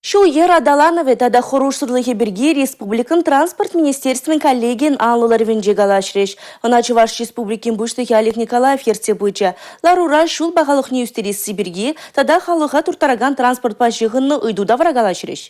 Ҫул-йӗр аталанӑвӗ тата хӑрушсӑрлӑхӗ пирки республикӑн Транспорт министерствин коллегийӗн анлӑ ларӑвӗнче калаҫрӗҫ. Ӑна Чӑваш Республикин Пуҫлӑхӗ Олег Николаев ертсе пычӗ. Ларура ҫул пахалӑхне ӳстересси пирки тата халӑха турттаракан транспортпа ҫыхӑннӑ ыйту тавра калаҫрӗҫ.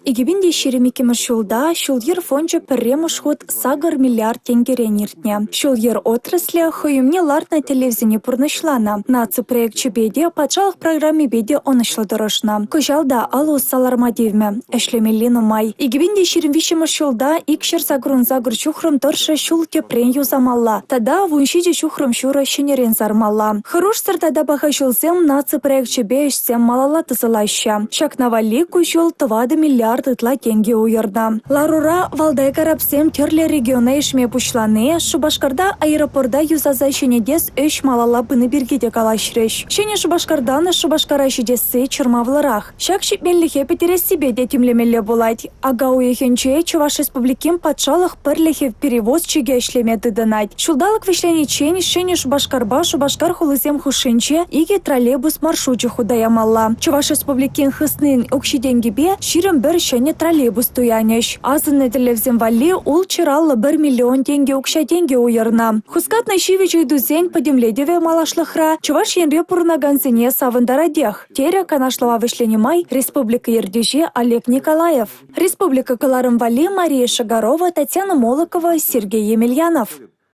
2022-мӗш ҫулта ҫул-йӗр фончӗ пӗрремӗш хут 8 миллиард тенкӗрен иртнӗ. Ҫул-йӗр отраслӗ хӑй умне лартнӑ тӗллевсене пурнӑҫланӑ. Наци проекчӗпе те, патшалӑх программипе те ӑнӑҫлӑ тӑрӑшнӑ. Кӑҫал та алӑ усса ларма тивмӗ, ӗҫлемелли нумай. 2023-мӗш ҫулта 288 ҫухрӑм тӑршшӗ ҫул тӗпрен юсамалла тата 17 ҫухрӑм ҫурӑ ҫӗнӗрен сармалла. Хӑрушсӑр тата паха ҫулсем наци проекчӗпе ӗҫсем малалла тӑсӑлаҫҫӗ. Ҫакна валли ку ҫул 4 миллиард ытла тенкӗ уйӑрнӑ. Ларура Валдай карапсем тӗрлӗ региона ишме пуҫлани, Шупашкарта аэропорта юсаса ҫӗнетес ӗҫ малалла пыни пирки те калаҫрӗҫ. Ҫӗнӗ Шупашкартан Шупашкара ҫитесси чӑрмавлӑрах. Ҫак ҫитменлӗхе пӗтерессипе те тимлемелле пулать. Ака уйӑхӗнче Чӑваш Республикин патшалӑх пӗрлӗхӗ перевозчикӗ ӗҫлеме тытӑнать. Ҫулталӑк вӗҫлениччен Ҫӗнӗ Шупашкарпа Шупашкар хулисем хушшинче икӗ троллейбус маршручӗ хута ямалла. Чӑваш Республикин хыснин укҫи-тенкипе 21 ҫӗнӗ троллейбус туянӗҫ. Асӑннӑ тӗллевсем валли 651 миллион тенкӗ укҫа-тенкӗ уйӑрнӑ. Хускатнӑ ҫивӗч ыйтусен пӗтӗмлетӗвӗ малашлӑхра Чӑваш Енре пурӑнакансене савӑнтаратех. Терӗ канашлӑва вӗҫленӗ май республика ертӳҫи Олег Николаев. Республика кӑларӑм валли Мария Шагарова, Татьяна Молокова, Сергей Емельянов.